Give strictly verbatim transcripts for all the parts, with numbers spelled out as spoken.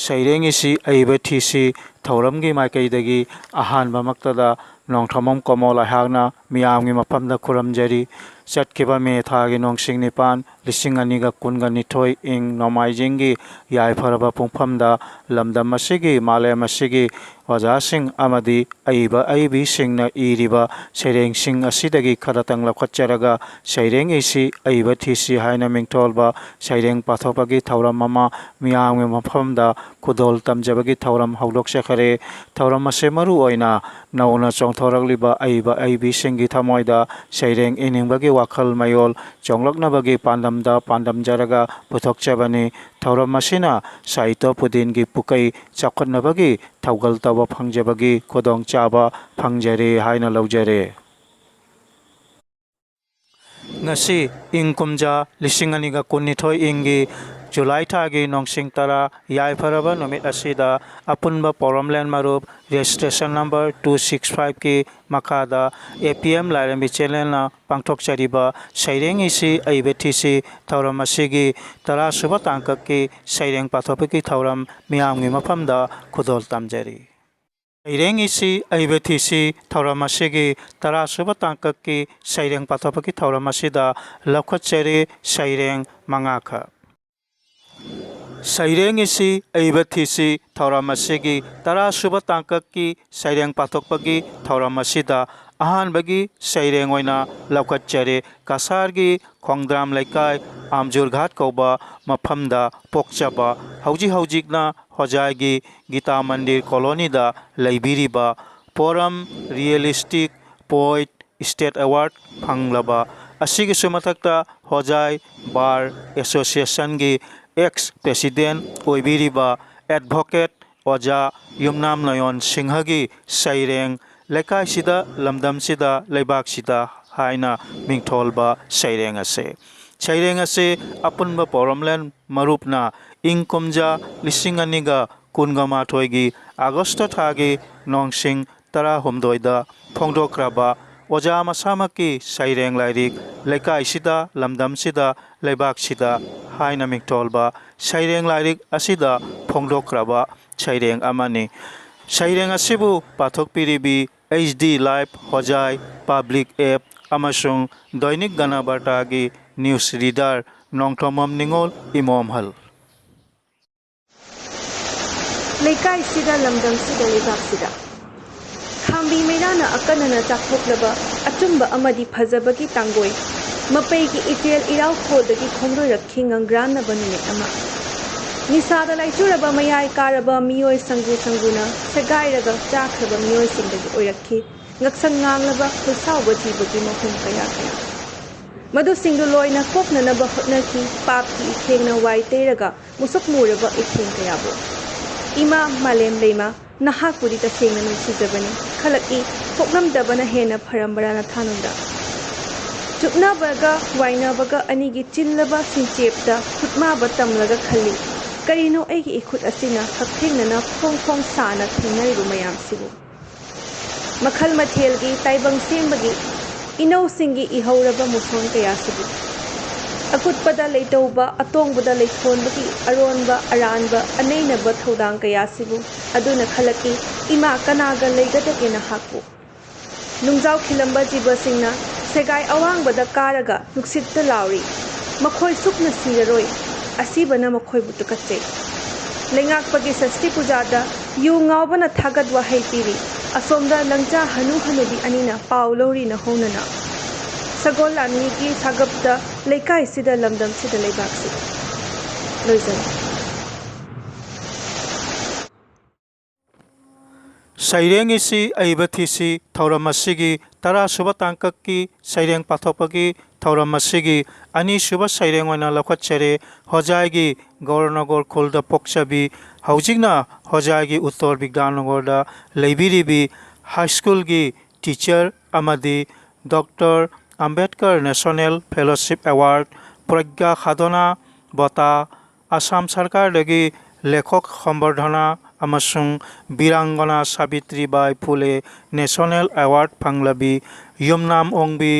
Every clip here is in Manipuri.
ꯁꯩꯔꯦꯡ ꯏꯁꯤ ꯑꯏꯕ ꯊꯤꯁꯤ ꯊꯧꯔꯝꯒꯤ ꯃꯥꯏꯀꯩꯗꯒꯤ ꯑꯍꯥꯟꯕꯃꯛꯇꯗ ꯅꯣꯡꯊꯣꯝꯕꯝ ꯀꯣꯃꯣꯜ ꯑꯩꯍꯥꯛꯅ ꯃꯤꯌꯥꯝꯒꯤ ꯃꯐꯝꯗ ꯈꯨꯔꯨꯝꯖꯔꯤ꯫ ꯆꯠꯈꯤꯕ ꯃꯦ ꯊꯥꯒꯤ ꯅꯣꯡꯁꯤꯡ ꯅꯤꯄꯥꯟ, ꯂꯤꯁꯤꯡ ꯑꯅꯤꯒ ꯀꯨꯟꯒ ꯅꯤꯊꯣꯏ, ꯏꯪ ꯅꯣꯡꯃꯥꯏꯖꯤꯡꯒꯤ ꯌꯥꯏꯐꯔꯕ ꯄꯨꯡꯐꯝꯗ ꯂꯝꯗꯝ ꯑꯁꯤꯒꯤ, ꯃꯥꯂꯦꯝ ꯑꯁꯤꯒꯤ ꯑꯣꯖꯥꯁꯤꯡ ꯑꯃꯗꯤ ꯑꯏꯕ ꯑꯏꯕꯤꯁꯤꯡꯅ ꯏꯔꯤꯕ ꯁꯩꯔꯦꯡꯁꯤꯡ ꯑꯁꯤꯗꯒꯤ ꯈꯔꯇꯪ ꯂꯧꯈꯠꯆꯔꯒ, ꯁꯩꯔꯦꯡ ꯏꯁꯤ ꯑꯏꯕ ꯊꯤꯁꯤ ꯍꯥꯏꯅ ꯃꯤꯡꯊꯣꯜꯕ ꯁꯩꯔꯦꯡ ꯄꯥꯊꯣꯛꯄꯒꯤ ꯊꯧꯔꯝ ꯑꯃ ꯃꯤꯌꯥꯝꯒꯤ ꯃꯐꯝꯗ ꯈꯨꯗꯣꯜ ꯇꯝꯖꯕꯒꯤ ꯊꯧꯔꯝ ꯍꯧꯗꯣꯛꯆꯈꯔꯦ꯫ ꯊꯧꯔꯝ ꯑꯁꯤ ꯃꯔꯨ ꯑꯣꯏꯅ ꯅꯧꯅ ꯆꯣꯡꯊꯣꯔꯛꯂꯤꯕ ꯑꯏꯕ ꯑꯏꯕꯤꯁꯤꯡꯒꯤ ꯊꯃꯣꯏꯗ ꯁꯩꯔꯦꯡ ꯏꯅꯤꯡꯕꯒꯤ ꯋꯥꯈꯜ ꯃꯌꯣꯜ ꯆꯣꯡꯂꯛꯅꯕꯒꯤ ꯄꯥꯟꯗꯝꯗ ꯄꯥꯟꯗꯝꯖꯔꯒ ꯄꯨꯊꯣꯛꯆꯕꯅꯤ꯫ ꯊꯧꯔꯝ ꯑꯁꯤꯅ ꯁꯥꯍꯤꯇ꯭ꯌ ꯄꯨꯗꯤꯟꯒꯤ ꯄꯨꯀꯩ ꯆꯥꯎꯈꯠꯅꯕꯒꯤ ꯊꯧꯒꯜ ꯇꯧꯕ ꯐꯪꯖꯕꯒꯤ ꯈꯨꯗꯣꯡꯆꯥꯕ ꯐꯪꯖꯔꯦ ꯍꯥꯏꯅ ꯂꯧꯖꯔꯦ꯫ ꯉꯁꯤ ꯏꯪ ꯀꯨꯝꯖꯥ ꯂꯤꯁꯤꯡ ꯑꯅꯤꯒ ꯀꯨꯟꯅꯤꯊꯣꯏ ꯏꯪꯒꯤ ꯖꯨꯂꯥꯏ ꯊꯥꯒꯤ ꯅꯣꯡꯁꯤꯡ ꯇꯔꯥ ꯌꯥꯏꯐꯔꯕ ꯅꯨꯃꯤꯠ ꯑꯁꯤꯗ ꯑꯄꯨꯟꯕ ꯄꯣꯔꯝꯂꯦꯟ ꯃꯔꯨꯞ registration number two six five ꯀꯤ ꯃꯈꯥꯗ A P M ꯂꯥꯏꯔꯦꯝꯕꯤ channelꯅ ꯄꯥꯡꯊꯣꯛꯆꯔꯤꯕ ꯁꯩꯔꯦꯡ ꯏꯁꯤ ꯑꯏꯕ ꯊꯤꯁꯤ ꯊꯧꯔꯝ ꯑꯁꯤꯒꯤ ꯇꯔꯥꯁꯨꯕ ꯇꯥꯡꯀꯛꯀꯤ ꯁꯩꯔꯦꯡ ꯄꯥꯊꯣꯛꯄꯒꯤ ꯊꯧꯔꯝ ꯃꯤꯌꯥꯝꯒꯤ ꯃꯐꯝꯗ ꯈꯨꯗꯣꯜ ꯇꯝꯖꯔꯤ꯫ ꯁꯩꯔꯦꯡ ꯏꯁꯤ ꯑꯏꯕ ꯊꯤꯁꯤ ꯊꯧꯔꯝ ꯑꯁꯤꯒꯤ ꯇꯔꯥꯁꯨꯕ ꯇꯥꯡꯀꯛꯀꯤ ꯁꯩꯔꯦꯡ ꯄꯥꯊꯣꯛꯄꯒꯤ ꯊꯧꯔꯝ ꯑꯁꯤꯗ ꯂꯧꯈꯠꯆꯔꯤ ꯁꯩꯔꯦꯡ ꯃꯉꯥꯈꯛ꯫ ꯁꯩꯔꯦꯡ ꯏꯁꯤ ꯑꯏꯕ ꯊꯤꯁꯤ ꯊꯧꯔꯝ ꯑꯁꯤꯒꯤ ꯇꯔꯥꯁꯨꯕ ꯇꯥꯡꯀꯛꯀꯤ ꯁꯩꯔꯦꯡ ꯄꯥꯊꯣꯛꯄꯒꯤ ꯊꯧꯔꯝ ꯑꯁꯤꯗ ꯑꯍꯥꯟꯕꯒꯤ ꯁꯩꯔꯦꯡ ꯑꯣꯏꯅ ꯂꯧꯈꯠꯆꯔꯤ ꯀꯁꯥꯔꯒꯤ ꯈꯣꯡꯗ꯭ꯔꯥꯝ ꯂꯩꯀꯥꯏ ꯑꯥꯝꯖꯨꯔ ꯘꯥꯠ ꯀꯧꯕ ꯃꯐꯝꯗ ꯄꯣꯛꯆꯕ, ꯍꯧꯖꯤꯛ ꯍꯧꯖꯤꯛꯅ ꯍꯣꯖꯥꯏꯒꯤ ꯒꯤꯇꯥ ꯃꯟꯗꯤꯔ ꯀꯣꯂꯣꯅꯤꯗ ꯂꯩꯕꯤꯔꯤꯕ, ꯄꯣꯔꯝ realistic poet state award ꯐꯪꯂꯕ, ꯑꯁꯤꯒꯤꯁꯨ ꯃꯊꯛꯇ ꯍꯣꯖꯥꯏ ꯕꯥꯔ ꯑꯦꯁꯣꯁꯤꯌꯦꯁꯟꯒꯤ ex president ꯑꯣꯏꯕꯤꯔꯤꯕ advocate ꯑꯣꯖꯥ ꯌꯨꯝꯅꯥꯝ ꯅꯣꯌꯣꯟ ꯁꯤꯡꯍꯒꯤ ꯁꯩꯔꯦꯡ "ꯂꯩꯀꯥꯏꯁꯤꯗ, ꯂꯝꯗꯝꯁꯤꯗ, ꯂꯩꯕꯥꯛꯁꯤꯗ" ꯍꯥꯏꯅ ꯃꯤꯡꯊꯣꯜꯕ ꯁꯩꯔꯦꯡ ꯑꯁꯤ꯫ ꯁꯩꯔꯦꯡ ꯑꯁꯤ ꯑꯄꯨꯟꯕ ꯄꯣꯔꯝꯂꯦꯟ ꯃꯔꯨꯞꯅ ꯏꯪ ꯀꯨꯝꯖꯥ ꯂꯤꯁꯤꯡ ꯑꯅꯤꯒ ꯀꯨꯟꯒ ꯃꯥꯊꯣꯏꯒꯤ ꯑꯥꯒꯁꯇ ꯊꯥꯒꯤ ꯅꯣꯡꯁꯤꯡ ꯇꯔꯥꯍꯨꯝꯗꯣꯏꯗ ꯐꯣꯡꯗꯣꯛꯈ꯭ꯔꯕ ꯑꯣꯖꯥ ꯃꯁꯥꯃꯛꯀꯤ ꯁꯩꯔꯦꯡ ꯂꯥꯏꯔꯤꯛ, ꯂꯩꯀꯥꯏꯁꯤꯗ, ꯂꯝꯗꯝꯁꯤꯗ, ꯂꯩꯕꯥꯛꯁꯤꯗ ꯍꯥꯏꯅ ꯃꯤꯡꯊꯣꯜꯕ ꯁꯩꯔꯦꯡ ꯂꯥꯏꯔꯤꯛ ꯑꯁꯤꯗ ꯐꯣꯡꯗꯣꯛꯈ꯭ꯔꯕ ꯁꯩꯔꯦꯡ ꯑꯃꯅꯤ꯫ ꯁꯩꯔꯦꯡ ꯑꯁꯤꯕꯨ ꯄꯥꯊꯣꯛꯄꯤꯔꯤꯕꯤ ꯑꯩꯆ ꯗꯤ ꯂꯥꯏꯚ ꯍꯣꯖꯥꯏ ꯄꯕ꯭ꯂꯤꯛ ꯑꯦꯞ ꯑꯃꯁꯨꯡ ꯗꯣꯏꯅꯤꯛ ꯒꯅꯕꯥꯔꯇꯥꯒꯤ ꯅ꯭ꯌꯨꯁ ꯔꯤꯗꯔ ꯅꯣꯡꯊꯣꯝꯕꯝ ꯅꯤꯉꯣꯜ ꯏꯃꯣꯝꯍꯜ꯫ ꯂꯩꯀꯥꯏꯁꯤꯗ, ꯂꯝꯗꯝꯁꯤꯗ, ꯂꯩꯕꯥꯛꯁꯤꯗ ꯈꯥꯝꯕꯤ ꯃꯩꯔꯥꯅ ꯑꯀꯟꯅꯅ ꯆꯥꯛꯊꯣꯛꯂꯕ ꯑꯆꯨꯝꯕ ꯑꯃꯗꯤ ꯐꯖꯕꯒꯤ ꯇꯥꯡꯒꯣꯏ ꯃꯄꯩꯒꯤ ꯏꯆꯦꯜ ꯏꯔꯥꯎꯈꯣꯜꯗꯒꯤ ꯈꯣꯡꯗꯣꯏꯔꯛꯈꯤ ꯉꯪꯒ꯭ꯔꯥꯟꯅꯕ ꯅꯨꯃꯤꯠ ꯑꯃ꯫ ꯅꯤꯁꯥꯗ ꯂꯥꯏꯆꯨꯔꯕ, ꯃꯌꯥꯏ ꯀꯥꯔꯕ ꯃꯤꯑꯣꯏ ꯁꯪꯒꯨ ꯁꯪꯒꯨꯅ ꯁꯦꯒꯥꯏꯔꯒ ꯆꯥꯈ꯭ꯔꯕ ꯃꯤꯑꯣꯏꯁꯤꯡꯗꯒꯤ ꯑꯣꯏꯔꯛꯈꯤ ꯉꯛꯁꯪ ꯉꯥꯡꯂꯕ ꯈꯨꯠꯁꯥꯎꯕ ꯊꯤꯕꯒꯤ ꯃꯍꯨꯝ ꯀꯌꯥ ꯀꯌꯥ꯫ ꯃꯗꯨꯁꯤꯡꯗꯨ ꯂꯣꯏꯅ ꯀꯣꯛꯅꯅꯕ ꯍꯣꯠꯅꯈꯤ ꯄꯥꯞꯀꯤ ꯏꯈꯦꯡꯅ ꯋꯥꯏ ꯇꯩꯔꯒ ꯃꯨꯁꯨꯛ ꯃꯨꯔꯕ ꯏꯈꯦꯡ ꯀꯌꯥꯕꯨ꯫ ꯏꯃꯥ ꯃꯥꯂꯦꯝ ꯂꯩꯃ, ꯅꯍꯥꯛꯄꯨꯗꯤ ꯇꯁꯦꯡꯅ ꯅꯨꯡꯁꯤꯖꯕꯅꯤ꯫ ꯈꯜꯂꯛꯏ, ꯄꯣꯛꯂꯝꯗꯕꯅ ꯍꯦꯟꯅ ꯐꯔꯝꯕ꯭ꯔꯥ ꯅꯊꯥꯅꯨꯡꯗ? ꯆꯨꯞꯅꯕꯒ ꯋꯥꯏꯅꯕꯒ ꯑꯅꯤꯒꯤ ꯆꯤꯜꯂꯕ ꯁꯤꯡꯆꯦꯞꯇ ꯈꯨꯠꯃꯥꯕ ꯇꯝꯂꯒ ꯈꯜꯂꯤ, ꯀꯔꯤꯅꯣ ꯑꯩꯒꯤ ꯏꯈꯨꯠ ꯑꯁꯤꯅ ꯍꯛꯊꯦꯡꯅꯅ ꯐꯣꯡ ꯐꯣꯡ ꯁꯥꯅ ꯊꯦꯡꯅꯔꯤꯕ ꯃꯌꯥꯝꯁꯤꯕꯨ? ꯃꯈꯜ ꯃꯊꯦꯜꯒꯤ ꯇꯥꯏꯕꯪ ꯁꯦꯝꯕꯒꯤ ꯏꯅꯧꯁꯤꯡꯒꯤ ꯏꯍꯧꯔꯕ ꯃꯨꯁꯣꯟ ꯀꯌꯥꯁꯤꯕꯨ, ꯑꯀꯨꯠꯄꯗ ꯂꯩꯇꯧꯕ, ꯑꯇꯣꯡꯕꯗ ꯂꯩꯊꯣꯟꯕꯒꯤ ꯑꯔꯣꯟꯕ ꯑꯔꯥꯟꯕ ꯑꯅꯩꯅꯕ ꯊꯧꯗꯥꯡ ꯀꯌꯥꯁꯤꯕꯨ ꯑꯗꯨꯅ ꯈꯜꯂꯛꯏ, ꯏꯃꯥ ꯀꯅꯥꯒ ꯂꯩꯒꯗꯒꯦ ꯅꯍꯥꯛꯄꯨ? ꯅꯨꯡꯖꯥꯎ ꯈꯤꯜꯂꯝꯕ ꯖꯤꯕꯁꯤꯡꯅ ꯁꯦꯒꯥꯏ ꯑꯋꯥꯡꯕꯗ ꯀꯥꯔꯒ ꯅꯨꯡꯁꯤꯠꯇ ꯂꯥꯎꯔꯤ, ꯃꯈꯣꯏ ꯁꯨꯛꯅ ꯁꯤꯔꯔꯣꯏ, ꯑꯁꯤꯕꯅ ꯃꯈꯣꯏꯕꯨ ꯇꯨꯀꯠꯆꯩ꯫ ꯂꯩꯉꯥꯛꯄꯒꯤ ꯁꯁꯇꯤ ꯄꯨꯖꯥꯗ ꯌꯨ ꯉꯥꯎꯕꯅ ꯊꯥꯒꯠ ꯋꯥꯍꯩ ꯄꯤꯔꯤ, ꯑꯁꯣꯝꯗ ꯂꯪꯆꯥ ꯍꯅꯨ ꯍꯅꯨꯕꯤ ꯑꯅꯤꯅ ꯄꯥꯎ ꯂꯧꯔꯤ ꯅꯍꯧꯅꯅ꯫ ꯁꯒꯣꯜ ꯂꯥꯟꯃꯤꯒꯤ ꯁꯥꯒꯞꯇ ꯂꯩꯀꯥꯏꯁꯤꯗ, ꯂꯝꯗꯝꯁꯤꯗ, ꯂꯩꯕꯥꯛꯁꯤꯗ꯫ ꯂꯣꯏꯖꯔꯦ꯫ ꯁꯩꯔꯦꯡ ꯏꯁꯤ ꯑꯏꯕ ꯊꯤꯁꯤ ꯊꯧꯔꯝ ꯑꯁꯤꯒꯤ ꯇꯔꯥ ꯁꯨꯕ ꯇꯥꯡꯀꯛꯀꯤ ꯁꯩꯔꯦꯡ ꯄꯥꯊꯣꯛꯄꯒꯤ ꯊꯧꯔꯝ ꯑꯁꯤꯒꯤ ꯑꯅꯤꯁꯨꯕ ꯁꯩꯔꯦꯡ ꯑꯣꯏꯅ ꯂꯧꯈꯠꯆꯔꯦ꯫ ꯍꯣꯖꯥꯏꯒꯤ ꯒꯧꯔꯅꯒꯣꯔ ꯈꯨꯜꯗ ꯄꯣꯛꯆꯕꯤ, ꯍꯧꯖꯤꯛꯅ ꯍꯣꯖꯥꯏꯒꯤ ꯎꯠꯇꯔ ꯕꯤꯒ꯭ꯌꯥꯟꯅꯒꯣꯔꯗ ꯂꯩꯕꯤꯔꯤꯕꯤ ꯍꯥꯏ ꯁ꯭ꯀꯨꯜꯒꯤ ꯇꯤꯆꯔ ꯑꯃꯗꯤ doctor Ambedkar national fellowship award, Pragya ꯈꯥꯗꯣꯅꯥ ꯕꯣꯇꯥ, ꯑꯁꯥꯝ ꯁꯔꯀꯥꯔꯗꯒꯤ ꯂꯦꯈꯣꯛ ꯁꯝꯕꯔꯙꯅꯥ ꯑꯃꯁꯨꯡ ꯕꯤꯔꯥꯡꯒꯅꯥ ꯁꯥꯕꯤꯇ꯭ꯔꯤꯕꯥꯏ ꯐꯨꯂꯦ ꯅꯦꯁꯅꯦꯜ ꯑꯦꯋꯥꯔꯗ ꯐꯪꯂꯕꯤ ꯌꯨꯝꯅꯥꯝ ꯑꯣꯡꯕꯤ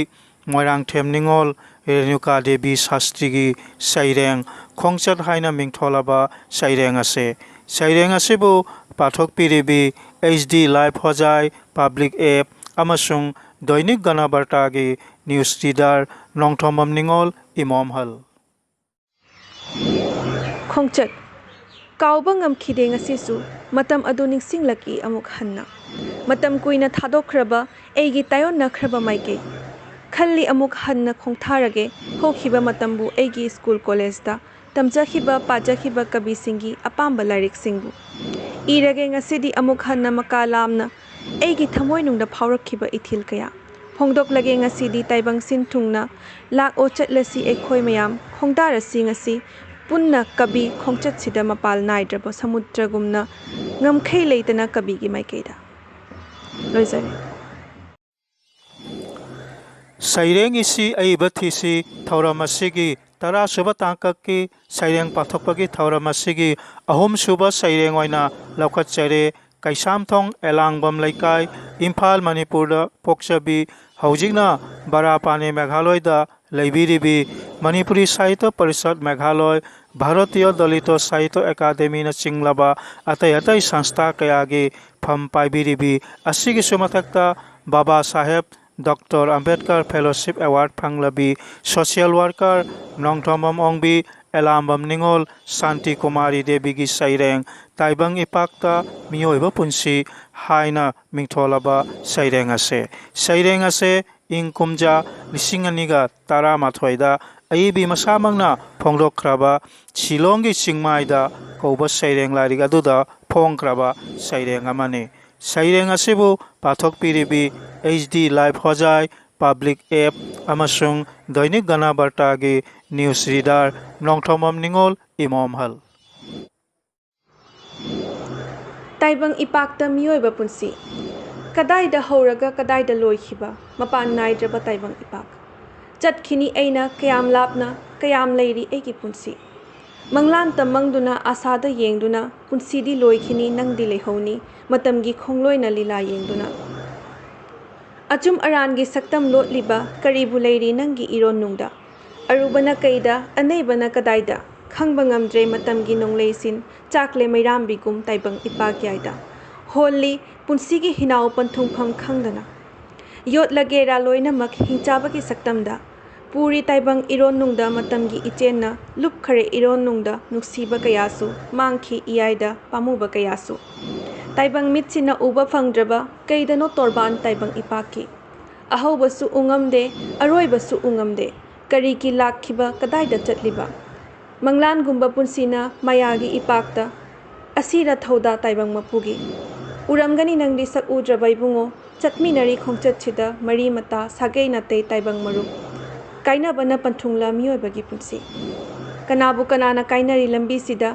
ꯃꯣꯏꯔꯥꯡꯊꯦꯝ ꯅꯤꯉꯣꯜ ꯔꯦꯅꯨꯀꯥ ꯗꯦꯕꯤ ꯁꯥꯁꯇ꯭ꯔꯤꯒꯤ ꯁꯩꯔꯦꯡ ꯈꯣꯡꯆꯠ ꯍꯥꯏꯅ ꯃꯤꯡꯊꯣꯜꯂꯕ ꯁꯩꯔꯦꯡ ꯑꯁꯤ, ꯁꯩꯔꯦꯡ ꯑꯁꯤꯕꯨ ꯄꯥꯊꯣꯛꯄꯤꯔꯤꯕꯤ ꯑꯩꯆ ꯗꯤ ꯂꯥꯏꯐ ꯍꯣꯖꯥꯏ ꯄꯕ꯭ꯂꯤꯛ ꯑꯦꯞ ꯑꯃꯁꯨꯡ ꯗꯣꯏꯅꯤꯛ ꯒꯅꯕꯔꯇꯥꯒꯤ ꯅ꯭ꯌꯨꯁ ꯔꯤꯗꯔ ꯅꯣꯡꯊꯣꯝꯕꯝ ꯅꯤꯉꯣꯜ ꯏꯃꯣꯝꯍꯜ꯫ ꯈꯣꯡꯆꯠ꯫ ꯀꯥꯎꯕ ꯉꯝꯈꯤꯗꯦ ꯉꯁꯤꯁꯨ, ꯃꯇꯝ ꯑꯗꯨ ꯅꯤꯡꯁꯤꯡꯂꯛꯏ ꯑꯃꯨꯛ ꯍꯟꯅ꯫ ꯃꯇꯝ ꯀꯨꯏꯅ ꯊꯥꯗꯣꯛꯈ꯭ꯔꯕ ꯑꯩꯒꯤ ꯇꯥꯏꯑꯣꯟꯅꯈ꯭ꯔꯕ ꯃꯥꯏꯀꯩ꯫ ꯈꯜꯂꯤ ꯑꯃꯨꯛ ꯍꯟꯅ ꯈꯣꯡꯊꯥꯔꯒꯦ, ꯍꯧꯈꯤꯕ ꯃꯇꯝꯕꯨ ꯑꯩꯒꯤ ꯁ꯭ꯀꯨꯜ ꯀꯣꯂꯦꯖꯇ ꯇꯝꯖꯈꯤꯕ ꯄꯥꯖꯈꯤꯕ ꯀꯕꯤꯁꯤꯡꯒꯤ ꯑꯄꯥꯝꯕ ꯂꯥꯏꯔꯤꯛꯁꯤꯡꯕꯨ꯫ ꯏꯔꯒꯦ ꯉꯁꯤꯗꯤ ꯑꯃꯨꯛ ꯍꯟꯅ ꯃꯀꯥ ꯂꯥꯝꯅ ꯑꯩꯒꯤ ꯊꯃꯣꯏꯅꯨꯡꯗ ꯐꯥꯎꯔꯛꯈꯤꯕ ꯏꯊꯤꯜ ꯀꯌꯥ꯫ ꯐꯣꯡꯗꯣꯛꯂꯒꯦ ꯉꯁꯤꯗꯤ ꯇꯥꯏꯕꯪ ꯁꯤꯟ ꯊꯨꯡꯅ꯫ ꯂꯥꯛꯑꯣ ꯆꯠꯂꯁꯤ ꯑꯩꯈꯣꯏ ꯃꯌꯥꯝ, ꯈꯣꯡꯗꯥꯔꯁꯤ ꯉꯁꯤ ꯄꯨꯟꯅ ꯀꯕꯤ ꯈꯣꯡꯆꯠꯁꯤꯗ ꯃꯄꯥꯜ ꯅꯥꯏꯗ꯭ꯔꯕ ꯁꯃꯨꯗ꯭ꯔꯒꯨꯝꯅ ꯉꯝꯈꯩ ꯂꯩꯇꯅ ꯀꯕꯤꯒꯤ ꯃꯥꯏꯀꯩꯗ꯫ ꯂꯣꯏꯖꯔꯦ꯫ ꯁꯩꯔꯦꯡ ꯏꯁꯤ ꯑꯏꯕ ꯊꯤꯁꯤ ꯊꯧꯔꯝ ꯑꯁꯤꯒꯤ ꯇꯔꯥꯁꯨꯕ ꯇꯥꯡꯀꯛꯀꯤ ꯁꯩꯔꯦꯡ ꯄꯥꯊꯣꯛꯄꯒꯤ ꯊꯧꯔꯝ ꯑꯁꯤꯒꯤ ꯑꯍꯨꯝꯁꯨꯕ ꯁꯩꯔꯦꯡ ꯑꯣꯏꯅ ꯂꯧꯈꯠꯆꯔꯦ꯫ ꯀꯩꯁꯥꯝꯊꯣꯡ ꯑꯦꯂꯥꯡꯕꯝ ꯂꯩꯀꯥꯏ, ꯏꯝꯐꯥꯜ, ꯃꯅꯤꯄꯨꯔꯗ ꯄꯣꯛꯆꯕꯤ, ꯍꯧꯖꯤꯛꯅ ꯕꯔꯥꯄꯥꯅꯤ ꯃꯦꯘꯥꯂꯣꯏꯗ ꯂꯩꯕꯤꯔꯤꯕꯤ, ꯃꯅꯤꯄꯨꯔꯤ ꯁꯥꯍꯤꯇ꯭ꯌ ꯄꯔꯤꯁꯠ ꯃꯦꯘꯥꯂꯣꯏ, ꯚꯥꯔꯇꯤꯌ ꯗꯂꯤꯇ ꯁꯥꯍꯤꯇ꯭ꯌ ꯑꯦꯀꯥꯗꯦꯃꯤꯅꯆꯤꯡꯂꯕ ꯑꯇꯩ ꯑꯇꯩ ꯁꯪꯁꯊꯥ ꯀꯌꯥꯒꯤ ꯐꯝ ꯄꯥꯏꯕꯤꯔꯤꯕꯤ, ꯑꯁꯤꯒꯤꯁꯨ ꯃꯊꯛꯇ Baba Saheb doctor Ambedkar fellowship award ꯐꯪꯂꯕꯤ ꯁꯣꯁꯤꯌꯦꯜ ꯋꯥꯔꯀꯔ ꯅꯣꯡꯊꯣꯝꯕꯝ ꯑꯣꯡꯕꯤ ꯑꯦꯂꯥꯝꯕꯝ ꯅꯤꯉꯣꯜ ꯁꯥꯟꯇꯤ ꯀꯨꯃꯥꯔꯤ ꯗꯦꯕꯤꯒꯤ ꯁꯩꯔꯦꯡ ꯇꯥꯏꯕꯪ ꯏꯄꯥꯛꯇ ꯃꯤꯑꯣꯏꯕ ꯄꯨꯟꯁꯤ ꯍꯥꯏꯅ ꯃꯤꯡꯊꯣꯜꯂꯕ ꯁꯩꯔꯦꯡ ꯑꯁꯦ꯫ ꯁꯩꯔꯦꯡ ꯑꯁꯦ ꯏꯪ ꯀꯨꯝꯖꯥ ꯂꯤꯁꯤꯡ ꯑꯅꯤꯒ ꯇꯔꯥꯃꯥꯊꯣꯏꯗ ꯑꯏꯕꯤ ꯃꯁꯥꯃꯛꯅ ꯐꯣꯡꯗꯣꯛꯈ꯭ꯔꯕ ꯁꯤꯂꯣꯡꯒꯤ ꯆꯤꯡꯃꯥꯏꯗ ꯀꯧꯕ ꯁꯩꯔꯦꯡ ꯂꯥꯏꯔꯤꯛ ꯑꯗꯨꯗ ꯐꯣꯡꯈ꯭ꯔꯕ ꯁꯩꯔꯦꯡ ꯑꯃꯅꯤ꯫ ꯁꯩꯔꯦꯡ ꯑꯁꯤꯕꯨ ꯄꯥꯊꯣꯛꯄꯤꯔꯤꯕꯤ ꯑꯩꯆ ꯗꯤ ꯂꯥꯏꯐ ꯍꯣꯖꯥꯏ ꯄꯕ꯭ꯂꯤꯛ ꯑꯦꯞ ꯑꯃꯁꯨꯡ ꯗꯣꯏꯅꯤꯛ ꯒꯅꯕꯔꯇꯥꯒꯤ ꯅ꯭ꯌꯨꯁ ꯔꯤꯗꯔ ꯅꯣꯡꯊꯣꯝꯕꯝ ꯅꯤꯉꯣꯜ ꯏꯃꯣꯝꯍꯜ꯫ ꯇꯥꯏꯕꯪ ꯏꯄꯥꯛꯇ ꯃꯤꯑꯣꯏꯕ ꯄꯨꯟꯁꯤ꯫ ꯀꯗꯥꯏꯗ ꯍꯧꯔꯒ ꯀꯗꯥꯏꯗ ꯂꯣꯏꯈꯤꯕ ꯃꯄꯥꯟ ꯅꯥꯏꯗ꯭ꯔꯕ ꯇꯥꯏꯕꯪ ꯏꯄꯥꯛ꯫ ꯆꯠꯈꯤꯅꯤ ꯑꯩꯅ ꯀꯌꯥꯝ ꯂꯥꯞꯅ, ꯀꯌꯥꯝ ꯂꯩꯔꯤ ꯑꯩꯒꯤ ꯄꯨꯟꯁꯤ꯫ ꯃꯪꯂꯥꯟꯇ ꯃꯪꯗꯨꯅ, ꯑꯥꯁꯥꯗ ꯌꯦꯡꯗꯨꯅ, ꯄꯨꯟꯁꯤꯗꯤ ꯂꯣꯏꯈꯤꯅꯤ, ꯅꯪꯗꯤ ꯂꯩꯍꯧꯅꯤ, ꯃꯇꯝꯒꯤ ꯈꯣꯡꯂꯣꯏꯅ ꯂꯤꯂꯥ ꯌꯦꯡꯗꯨꯅ꯫ ꯑꯆꯨꯝ ꯑꯔꯥꯟꯒꯤ ꯁꯛꯇꯝ ꯂꯣꯠꯂꯤꯕ, ꯀꯔꯤꯕꯨ ꯂꯩꯔꯤ ꯅꯪꯒꯤ ꯏꯔꯣꯟꯅꯨꯡꯗ? ꯑꯔꯨꯕꯅ ꯀꯩꯗ, ꯑꯅꯩꯕꯅ ꯀꯗꯥꯏꯗ? ꯈꯪꯕ ꯉꯝꯗ꯭ꯔꯦ ꯃꯇꯝꯒꯤ ꯅꯣꯡꯂꯩꯁꯤꯟ, ꯆꯥꯛꯂꯦ ꯃꯩꯔꯥꯝꯕꯤꯒꯨꯝ ꯇꯥꯏꯕꯪ ꯏꯄꯥꯛ ꯌꯥꯏꯗ꯫ ꯍꯣꯜꯂꯤ ꯄꯨꯟꯁꯤꯒꯤ ꯍꯤꯅꯥꯎ ꯄꯟꯊꯨꯡꯐꯝ ꯈꯪꯗꯅ꯫ ꯌꯣꯠꯂꯒꯦꯔꯥ ꯂꯣꯏꯅꯃꯛ ꯍꯤꯡꯆꯥꯕꯒꯤ ꯁꯛꯇꯝꯗ꯫ ꯄꯨꯔꯤ ꯇꯥꯏꯕꯪ ꯏꯔꯣꯟꯅꯨꯡꯗ ꯃꯇꯝꯒꯤ ꯏꯆꯦꯟꯅ, ꯂꯨꯞꯈꯔꯦ ꯏꯔꯣꯟꯅꯨꯡꯗ ꯅꯨꯡꯁꯤꯕ ꯀꯌꯥꯁꯨ, ꯃꯥꯡꯈꯤ ꯏꯌꯥꯏꯗ ꯄꯥꯝꯃꯨꯕ ꯀꯌꯥꯁꯨ꯫ ꯇꯥꯏꯕꯪ ꯃꯤꯠꯁꯤꯅ ꯎꯕ ꯐꯪꯗ꯭ꯔꯕ ꯀꯩꯗꯅꯣ ꯇꯣꯔꯕꯥꯟ ꯇꯥꯏꯕꯪ ꯏꯄꯥꯛꯀꯤ꯫ ꯑꯍꯧꯕꯁꯨ ꯎꯉꯝꯗꯦ, ꯑꯔꯣꯏꯕꯁꯨ ꯎꯉꯝꯗꯦ꯫ ꯀꯔꯤꯒꯤ ꯂꯥꯛꯈꯤꯕ, ꯀꯗꯥꯏꯗ ꯆꯠꯂꯤꯕ? ꯃꯪꯂꯥꯟꯒꯨꯝꯕ ꯄꯨꯟꯁꯤꯅ ꯃꯌꯥꯒꯤ ꯏꯄꯥꯛꯇ, ꯑꯁꯤꯔ ꯊꯧꯗꯥ ꯇꯥꯏꯕꯪ ꯃꯄꯨꯒꯤ꯫ ꯎꯔꯝꯒꯅꯤ ꯅꯪꯗꯤ ꯁꯛ ꯎꯗ꯭ꯔꯕ ꯏꯕꯨꯡꯉꯣ, ꯆꯠꯃꯤꯟꯅꯔꯤ ꯈꯣꯡꯆꯠꯁꯤꯗ ꯃꯔꯤ ꯃꯇꯥ, ꯁꯥꯒꯩ ꯅꯥꯇꯩ ꯇꯥꯏꯕꯪ ꯃꯔꯨꯞ꯫ ꯀꯥꯏꯅꯕꯅ ꯄꯟꯊꯨꯡꯂ ꯃꯤꯑꯣꯏꯕꯒꯤ ꯄꯨꯟꯁꯤ? ꯀꯅꯥꯕꯨ ꯀꯅꯥꯅ ꯀꯥꯏꯅꯔꯤ ꯂꯝꯕꯤꯁꯤꯗ?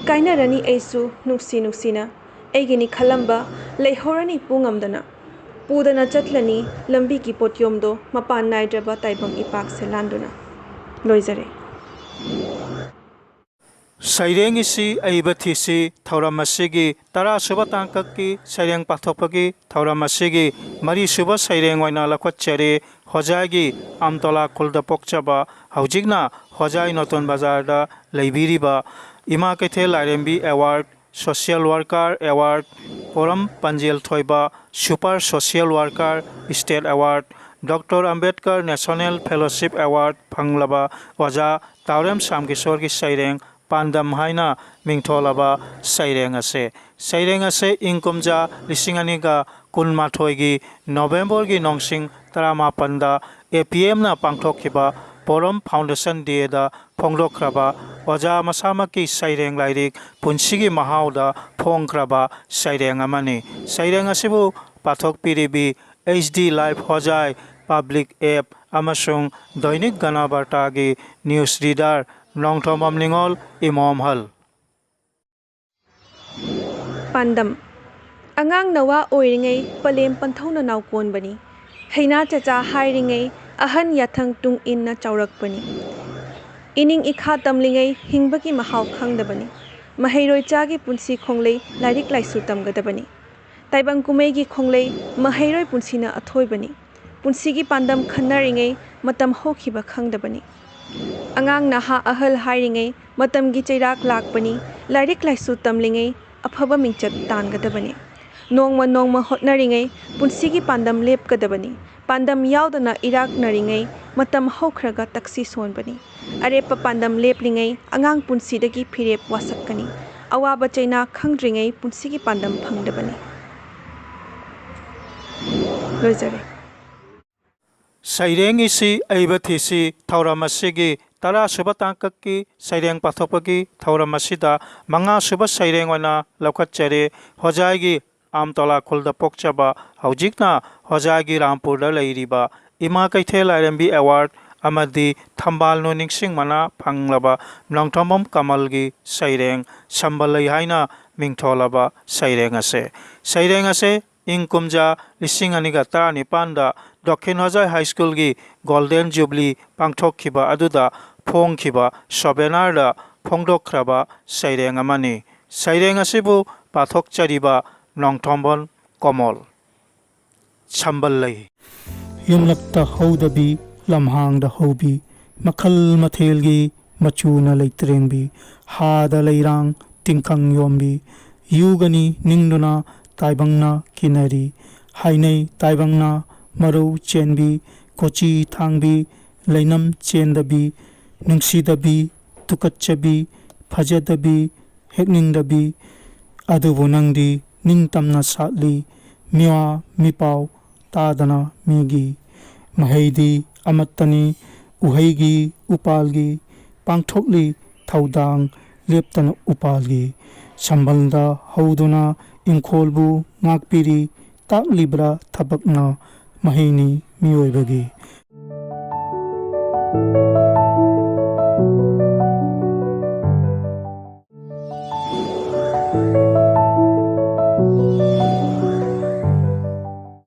ꯀꯥꯏꯅꯔꯅꯤ ꯑꯩꯁꯨ ꯅꯨꯡꯁꯤ ꯅꯨꯡꯁꯤꯅ꯫ ꯑꯩꯒꯤꯅꯤ ꯈꯜꯂꯝꯕ ꯂꯩꯍꯧꯔꯅꯤ ꯄꯨ ꯉꯝꯗꯅ꯫ ꯄꯨꯗꯅ ꯆꯠꯂꯅꯤ ꯂꯝꯕꯤꯒꯤ ꯄꯣꯠꯌꯣꯝꯗꯣ, ꯃꯄꯥꯟ ꯅꯥꯏꯗ꯭ꯔꯕ ꯇꯥꯏꯕꯪ ꯏꯄꯥꯛꯁꯦ ꯂꯥꯟꯗꯨꯅ꯫ ꯂꯣꯏꯖꯔꯦ꯫ ꯁꯩꯔꯦꯡ ꯏꯁꯤ ꯑꯏꯕ ꯊꯤꯁꯤ ꯊꯧꯔꯝ ꯑꯁꯤꯒꯤ ꯇꯔꯥꯁꯨꯕ ꯇꯥꯡꯀꯛꯀꯤ ꯁꯩꯔꯦꯡ ꯄꯥꯊꯣꯛꯄꯒꯤ ꯊꯧꯔꯝ ꯑꯁꯤꯒꯤ ꯃꯔꯤꯁꯨꯕ ꯁꯩꯔꯦꯡ ꯑꯣꯏꯅ ꯂꯧꯈꯠꯆꯔꯤ ꯍꯣꯖꯥꯏꯒꯤ ꯑꯝꯇꯣꯂꯥ ꯈꯨꯜꯗ ꯄꯣꯛꯆꯕ, ꯍꯧꯖꯤꯛꯅ ꯍꯣꯖꯥꯏ ꯅꯣꯇꯣꯟ ꯕꯖꯥꯔꯗ ꯂꯩꯕꯤꯔꯤꯕ ꯏꯃꯥ Keithel Lairembi award, social worker award, ꯄꯣꯔꯝ ꯄꯥꯟꯖꯦꯜ ꯊꯣꯏꯕ super social worker state award, doctor Ambedkar national fellowship award ꯐꯪꯂꯕ ꯑꯣꯖꯥ ꯇꯥꯎꯔꯦꯝ ꯁꯥꯝꯒꯤꯁꯣꯔꯒꯤ ꯁꯩꯔꯦꯡ ꯄꯥꯟꯗꯝ ꯍꯥꯏꯅ ꯃꯤꯡꯊꯣꯜꯂꯕ ꯁꯩꯔꯦꯡ ꯑꯁꯦ꯫ ꯁꯩꯔꯦꯡ ꯑꯁꯦ ꯏꯪ ꯀꯨꯝꯖꯥ ꯂꯤꯁꯤꯡ ꯑꯅꯤꯒ ꯀꯨꯟꯃꯥꯊꯣꯏꯒꯤ ꯅꯣꯕꯦꯝꯕꯔꯒꯤ ꯅꯣꯡꯁꯤꯡ ꯇꯔꯥꯃꯥꯄꯟꯗ ꯑꯦ ꯄꯤ ꯑꯦꯝꯅ ꯄꯥꯡꯊꯣꯛꯈꯤꯕ ꯄꯣꯔꯝ ꯐꯥꯎꯟꯗꯦꯁꯟ ꯗꯦꯗ ꯐꯣꯡꯗꯣꯛꯈ꯭ꯔꯕ ꯑꯣꯖꯥ ꯃꯁꯥꯃꯛꯀꯤ ꯁꯩꯔꯦꯡ ꯂꯥꯏꯔꯤꯛ ꯄꯨꯟꯁꯤꯒꯤ ꯃꯍꯥꯎꯗ ꯐꯣꯡꯈ꯭ꯔꯕ ꯁꯩꯔꯦꯡ ꯑꯃꯅꯤ꯫ ꯁꯩꯔꯦꯡ ꯑꯁꯤꯕꯨ ꯄꯥꯊꯣꯛꯄꯤꯔꯤꯕꯤ ꯑꯩꯆ ꯗꯤ ꯂꯥꯏꯐ ꯍꯣꯖꯥꯏ ꯄꯕ꯭ꯂꯤꯛ ꯑꯦꯞ ꯑꯃꯁꯨꯡ ꯗꯣꯏꯅꯤꯛ ꯒꯅꯕꯥꯔꯇꯥꯒꯤ ꯅ꯭ꯌꯨꯁ ꯔꯤꯗꯔ ꯅꯣꯡꯊꯣꯝꯕꯝ ꯅꯤꯉꯣꯜ ꯏꯃꯣꯝꯍꯜ꯫ ꯄꯥꯟꯗꯝ: ꯑꯉꯥꯡ ꯅꯋꯥ ꯑꯣꯏꯔꯤꯉꯩ ꯄꯂꯦꯝ ꯄꯟꯊꯧꯅ ꯅꯥꯎꯀꯣꯟꯕꯅꯤ꯫ ꯍꯩꯅꯥ ꯆꯆꯥ ꯍꯥꯏꯔꯤꯉꯩ ꯑꯍꯟ ꯌꯥꯊꯪ ꯇꯨꯡ ꯏꯟꯅ ꯆꯥꯎꯔꯛꯄꯅꯤ꯫ ꯏꯅꯤꯡ ꯏꯈꯥ ꯇꯝꯂꯤꯉꯩ ꯍꯤꯡꯕꯒꯤ ꯃꯍꯥꯎ ꯈꯪꯗꯕꯅꯤ꯫ ꯃꯍꯩꯔꯣꯏ ꯆꯥꯒꯤ ꯄꯨꯟꯁꯤ ꯈꯣꯡꯂꯩ ꯂꯥꯏꯔꯤꯛ ꯂꯥꯏꯁꯨ ꯇꯝꯒꯗꯕꯅꯤ꯫ ꯇꯥꯏꯕꯪ ꯀꯨꯝꯍꯩꯒꯤ ꯈꯣꯡꯂꯩ ꯃꯍꯩꯔꯣꯏ ꯄꯨꯟꯁꯤꯅ ꯑꯊꯣꯏꯕꯅꯤ꯫ ꯄꯨꯟꯁꯤꯒꯤ ꯄꯥꯟꯗꯝ ꯈꯟꯅꯔꯤꯉꯩ ꯃꯇꯝ ꯍꯧꯈꯤꯕ ꯈꯪꯗꯕꯅꯤ꯫ ꯑꯉꯥꯡ ꯅꯍꯥ ꯑꯍꯜ ꯍꯥꯏꯔꯤꯉꯩ ꯃꯇꯝꯒꯤ ꯆꯩꯔꯥꯛ ꯂꯥꯛꯄꯅꯤ꯫ ꯂꯥꯏꯔꯤꯛ ꯂꯥꯏꯁꯨ ꯇꯝꯂꯤꯉꯩ ꯑꯐꯕ ꯃꯤꯡꯆꯠ ꯇꯥꯟꯒꯗꯕꯅꯤ꯫ ꯅꯣꯡꯃ ꯅꯣꯡꯃ ꯍꯣꯠꯅꯔꯤꯉꯩ ꯄꯨꯟꯁꯤꯒꯤ ꯄꯥꯟꯗꯝ ꯂꯦꯞꯀꯗꯕꯅꯤ꯫ ꯄꯥꯟꯗꯝ ꯌꯥꯎꯗꯅ ꯏꯔꯥꯛꯅꯔꯤꯉꯩ ꯃꯇꯝ ꯍꯧꯈ꯭ꯔꯒ ꯇꯛꯁꯤ ꯁꯣꯟꯕꯅꯤ꯫ ꯑꯔꯦꯞꯄ ꯄꯥꯟꯗꯝ ꯂꯦꯞꯂꯤꯉꯩ ꯑꯉꯥꯡ ꯄꯨꯟꯁꯤꯗꯒꯤ ꯐꯤꯔꯦꯞ ꯋꯥꯁꯛꯀꯅꯤ꯫ ꯑꯋꯥꯕ ꯆꯩꯅꯥ ꯈꯪꯗ꯭ꯔꯤꯉꯩ ꯄꯨꯟꯁꯤꯒꯤ ꯄꯥꯟꯗꯝ ꯐꯪꯗꯕꯅꯤ꯫ ꯂꯣꯏꯖꯔꯦ꯫ ꯁꯩꯔꯦꯡ ꯏꯁꯤ ꯑꯏꯕ ꯊꯤꯁꯤ ꯊꯧꯔꯝ ꯑꯁꯤꯒꯤ ꯇꯔꯥꯁꯨꯕ ꯇꯥꯡꯀꯛꯀꯤ ꯁꯩꯔꯦꯡ ꯄꯥꯊꯣꯛꯄꯒꯤ ꯊꯧꯔꯝ ꯑꯁꯤꯗ ꯃꯉꯥꯁꯨꯕ ꯁꯩꯔꯦꯡ ꯑꯣꯏꯅ ꯂꯧꯈꯠꯆꯔꯤ꯫ ꯍꯣꯖꯥꯏꯒꯤ ꯑꯥꯝꯇꯣꯂꯥ ꯈꯨꯜꯗ ꯄꯣꯛꯆꯕ, ꯍꯧꯖꯤꯛꯅ ꯍꯣꯖꯥꯏꯒꯤ ꯔꯥꯝꯄꯨꯔꯗ ꯂꯩꯔꯤꯕ, ꯏꯃꯥ ꯀꯩꯊꯦꯜ ꯂꯥꯏꯔꯦꯝꯕꯤ ꯑꯦꯋꯥꯔꯗ ꯑꯃꯗꯤ ꯊꯝꯕꯥꯜꯅꯨ ꯅꯤꯡꯁꯤꯡ ꯃꯅꯥ ꯐꯪꯂꯕ ꯅꯣꯡꯊꯣꯝꯕꯝ ꯀꯃꯜꯒꯤ ꯁꯩꯔꯦꯡ ꯁꯝꯕꯜ ꯂꯩ ꯍꯥꯏꯅ ꯃꯤꯡꯊꯣꯜꯂꯕ ꯁꯩꯔꯦꯡ ꯑꯁꯦ꯫ ꯁꯩꯔꯦꯡ ꯑꯁꯦ ꯏꯪ ꯀꯨꯝꯖꯥ ꯂꯤꯁꯤꯡ ꯑꯅꯤꯒ ꯇꯔꯥꯅꯤꯄꯥꯟꯗ ꯗꯈꯤꯟ ꯍꯣꯖꯥꯏ ꯍꯥꯏ ꯁ꯭ꯀꯨꯜꯒꯤ ꯒꯣꯜꯗꯦꯟ ꯖꯨꯕꯂꯤ ꯄꯥꯡꯊꯣꯛꯈꯤꯕ ꯑꯗꯨꯗ ꯐꯣꯡꯈꯤꯕ ꯁꯣꯚꯦꯅꯥꯔꯗ ꯐꯣꯡꯗꯣꯛꯈ꯭ꯔꯕ ꯁꯩꯔꯦꯡ ꯑꯃꯅꯤ꯫ ꯁꯩꯔꯦꯡ ꯑꯁꯤꯕꯨ ꯄꯥꯊꯣꯛꯆꯔꯤꯕ ꯅꯣꯡꯊꯣꯝꯕꯝ ꯀꯃꯜ꯫ ꯁꯝꯕꯜ ꯂꯩ꯫ ꯌꯨꯝꯂꯛꯇ ꯍꯧꯗꯕꯤ, ꯂꯝꯍꯥꯡꯗ ꯍꯧꯕꯤ, ꯃꯈꯜ ꯃꯊꯦꯜꯒꯤ ꯃꯆꯨꯅ ꯂꯩꯇ꯭ꯔꯦꯡꯕꯤ, ꯍꯥꯗ ꯂꯩꯔꯥꯡ ꯇꯤꯡꯈꯪ ꯌꯣꯝꯕꯤ, ꯌꯨꯒꯅꯤ ꯅꯤꯡꯗꯨꯅ ꯇꯥꯏꯕꯪꯅ ꯀꯤꯅꯔꯤ꯫ ꯍꯥꯏꯅꯩ ꯇꯥꯏꯕꯪꯅ ꯃꯔꯧ ꯆꯦꯟꯕꯤ, ꯀꯣꯆꯤ ꯊꯥꯡꯕꯤ, ꯂꯩꯅꯝ ꯆꯦꯟꯗꯕꯤ, ꯅꯨꯡꯁꯤꯗꯕꯤ, ꯇꯨꯀꯠꯆꯕꯤ, ꯐꯖꯗꯕꯤ, ꯍꯦꯛꯅꯤꯡꯗꯕꯤ꯫ ꯑꯗꯨꯕꯨ ꯅꯪꯗꯤ ꯅꯤꯡꯇꯝꯅ ꯁꯥꯠꯂꯤ, ꯃꯤꯋꯥ ꯃꯤꯄꯥꯎ ꯇꯥꯗꯅ ꯃꯤꯒꯤ꯫ ꯃꯍꯩꯗꯤ ꯑꯃꯠꯇꯅꯤ, ꯎꯍꯩꯒꯤ ꯎꯄꯥꯜꯒꯤ, ꯄꯥꯡꯊꯣꯛꯂꯤ ꯊꯧꯗꯥꯡ ꯂꯦꯞꯇꯅ ꯎꯄꯥꯜꯒꯤ꯫ ꯁꯝꯕꯜꯗ ꯍꯧꯗꯨꯅ ꯏꯪꯈꯣꯜꯕꯨ ꯉꯥꯛꯄꯤꯔꯤ, ꯇꯥꯛꯂꯤꯕ꯭ꯔꯥ ꯊꯕꯛꯅ ꯃꯍꯩꯅꯤ ꯃꯤꯑꯣꯏꯕꯒꯤ꯫